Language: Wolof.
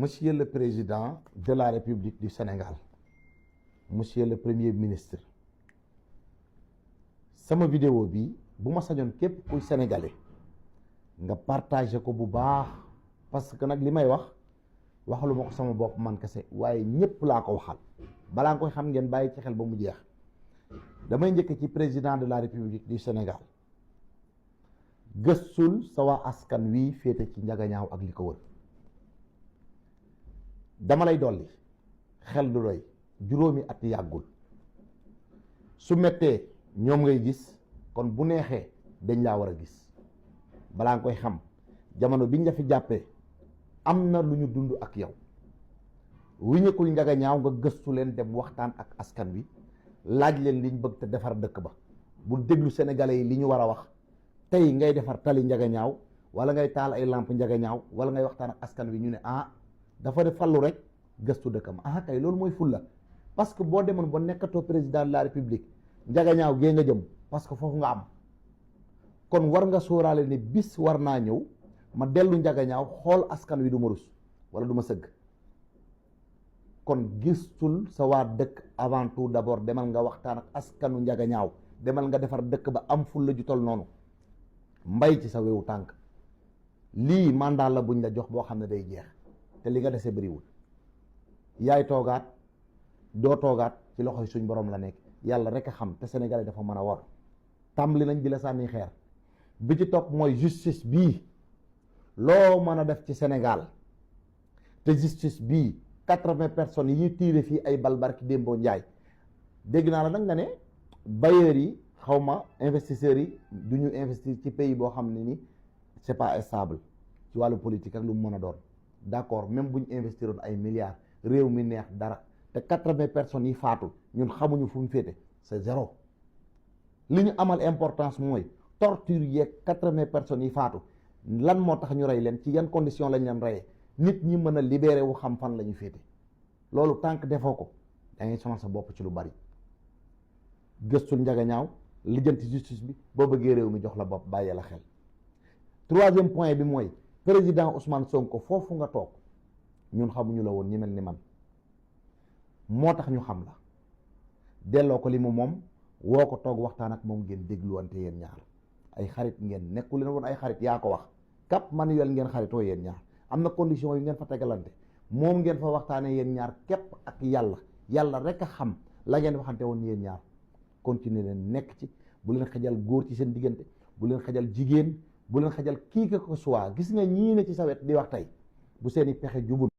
Monsieur le Président de la République du Sénégal, Monsieur le Premier ministre, sama vidéo bi bu ma sañoon képp kuy sénégalais nga partagé ko bu baax parce que nag li may waxalu ma ko sama bopp man kese waaye ñépp laa ko waxal balaa nga koy xam ngeen bàyyi ci xel ba mu jeex. damay njëkk ci président de la République du Sénégal gëstul sa waa askan wi féete ci njagañaaw ak li ko wër. dama lay dolli xel du doy juróomi at yàggul su mettee ñoom ngay gis kon bu neexee dañ laa war a gis balaa nga koy xam jamono biñ la fi jàppee am na lu ñu dund ak yow wiñekul njagañaaw nga gëstu leen dem waxtaan ak askan wi laaj leen liñ bëgg te defar dëkk ba bu déglu sénégalais yi li ñu war a wax tey ngay defar tali njagañaaw wala ngay taal ay lamp njagañaaw wala ngay waxtaan ak askan wi ñu ne dafa def fallu rek gëstu dëkkam kay loolu mooy fulla parce que boo demoon ba nekkatoo président de la république njagañaaw gee nga jëm parce que foofu nga am kon war nga sóoraale ne bis war naa ñëw ma dellu njagañaaw xool askan wi du ma rus wala du ma sëgg. kon gistul sa waa dëkk avant tout d'abord demal nga waxtaan ak askanu njagañaaw demal nga defar dëkk ba am fulla ju tol noonu mbay ci sa wewu tànk lii mandat la buñ la jox boo xam ne day jeex te li nga dese bëriwul yaay toogaat doo toogaat ci loxoy suñ borom la nekk yàlla rek a xam te sénégalais dafa mën a war tàmbali nañ di la sànni xeer bi ci topp mooy justice bii loo mën a def ci Sénégal te justice bii 80 personnes yi ñuy tiire fii ay bal barki démboo njaay dégg naa la nag nga ne bailleurs yi xawma investisseurs yi du ñu investir ci pays boo xam ne ni c'est pas stable ci wàllu politique ak lu mu mën a doon d'accord même bu ñu investiroon ay milliards réew mi neex dara te 80 personnes yi faatu ñun xamuñu fu mu féete c'est zéro li ñu amal importance mooy torture yeeg 80 personnes yi faatu lan moo tax ñu rey leen ci yan condition lañ leen reyee nit ñi mën a libéré wu xam fan la ñu féete loolu tànk defoo ko da ngay sonal sa bopp ci lu bari gëstul njagañaaw lijjanti justice bi boo bëggee réew mi jox la bopp bàyyee la xel. troisième point bi mooy président Ousmane Sonko foofu nga toog ñun xamuñu la woon ñi mel ni man moo tax ñu xam la delloo ko li mu moom woo ko toog waxtaan ak moom ngeen dégluwante yéen ñaar ay xarit ngeen nekku leen woon ay xarit yaa ko wax Cap Manuel ngeen xaritoo yéen ñaar am na condition yu ngeen fa tegalante moom ngeen fa waxtaanee yéen ñaar képp ak yàlla rek a xam la ngeen waxante woon yéen ñaar continuer leen nekk ci bu leen xajal góor ci seen diggante bu leen xajal jigéen bu leen xajal kii que soit gis nga ñii ne ci sa wet di wax tey bu seeni pexe jubul